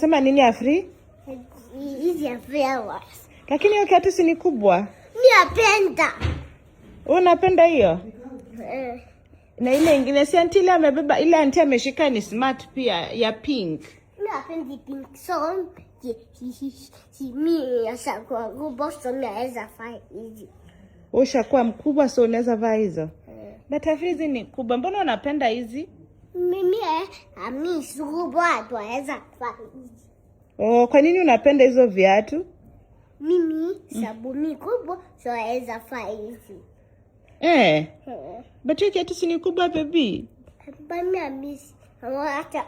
Sema nini Afri? Hizi ya flowers. Lakini hiyo kiatu si ni kubwa? Mi napenda. Wewe unapenda hiyo? Eh. Na ile ingine si anti ile amebeba, ile anti ameshika ni smart pia ya pink. Mi napendi pink, so si mi ashakuwa kubwa, so mi naweza faa hizi. Wewe ushakuwa mkubwa so unaweza vaa hizo. But Afri, hizi ni kubwa. Mbona unapenda hizi? Mimi mi si kubwa, twaweza faa hizi. Oh, kwa nini unapenda hizo viatu? Mimi sababu mi kubwa, so naweza faa hizi. Eh. Eh. But hiyo kiatu si ni kubwa, baby. Mami amisi hata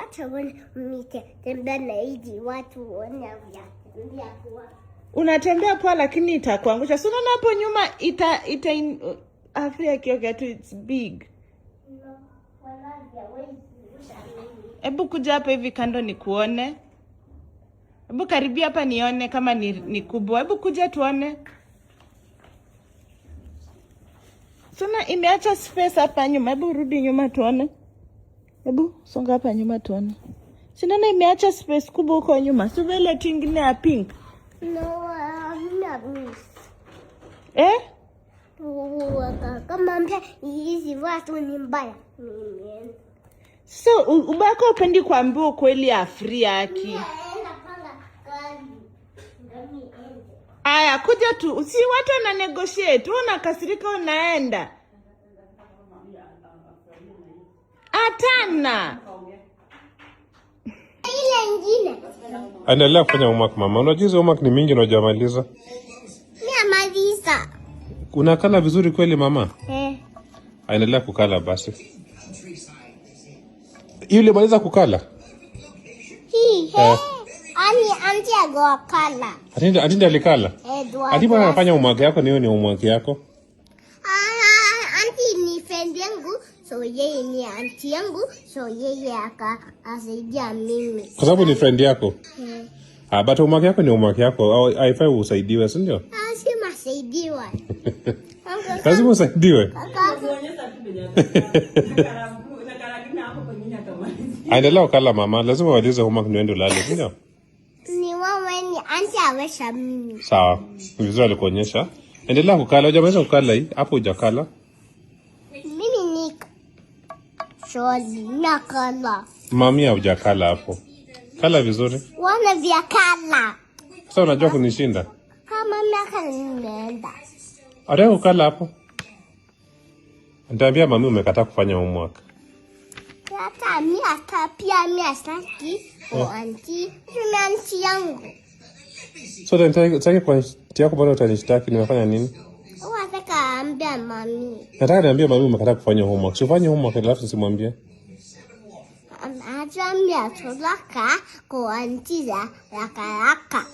tembea na hizi, watu wanatembea kwa. Unatembea poa lakini itakuangusha. Si unaona hapo nyuma ita Afri, hiyo kiatu, it's big. Hebu kuja hapa hivi kando nikuone. Hebu karibia hapa nione kama ni kubwa. Hebu kuja tuone. Sina, imeacha space hapa nyuma. Hebu rudi nyuma tuone. Hebu songa hapa nyuma tuone. Si unaona imeacha space kubwa huko nyuma? Si vile tu ingine ya pink. No, mimi Eh? Kama mbia hizi watu ni mbaya. Mimi So ubako upendi kuambiwa ukweli, Afri, yaki. Naenda panga kazi. Ndio niende. Aya, kuja tu. Si watu wana negotiate. Wewe unakasirika unaenda. Atana. Ile ingine. Endelea kufanya homework, mama. Unajua hizo homework ni mingi na hujamaliza. Mimi amaliza. Unakala vizuri kweli, mama? Eh. Endelea kukala basi. Yule ulimaliza kukala? Hii he. Eh. Ani anti agokala. Atindi alikala? Eh, dua. Ati bwana anafanya homework yako, ni hiyo ni homework yako? Ah, anti ni friend yangu, so yeye ni anti yangu, so yeye akasaidia mimi. Kwa sababu ni friend yako. Eh. Ah, but homework yako ni homework yako. Au haifai usaidiwe, si ndio? Ah, si masaidiwa. Lazima usaidiwe. Kaka, Endelea kukala, mama. Lazima umalize homework ndio uende ulale, si ndio? Ni wewe ni anti awesha mimi. Sawa. Ni vizuri alikuonyesha. Endelea kukala. Hujamaliza kukala hii? Hapo hujakala. Mimi ni sorry, nakala. Mami, hujakala hapo. Kala vizuri. Wana vya kala. Sasa unajua kunishinda. Kama miaka nimeenda. Ataka kukala hapo. Nitaambia mami umekataa kufanya homework. Hata mi hata pia mi asaki kwa anti. Mimi anti yangu. So then taki kwa anti yako, bado utanishtaki nimefanya nini? Wataka ambia mami. Nataka niambie mami umekataa kufanya homework. Si ufanye homework alafu nisimwambie. Ataambia tulaka kwa anti za raka raka.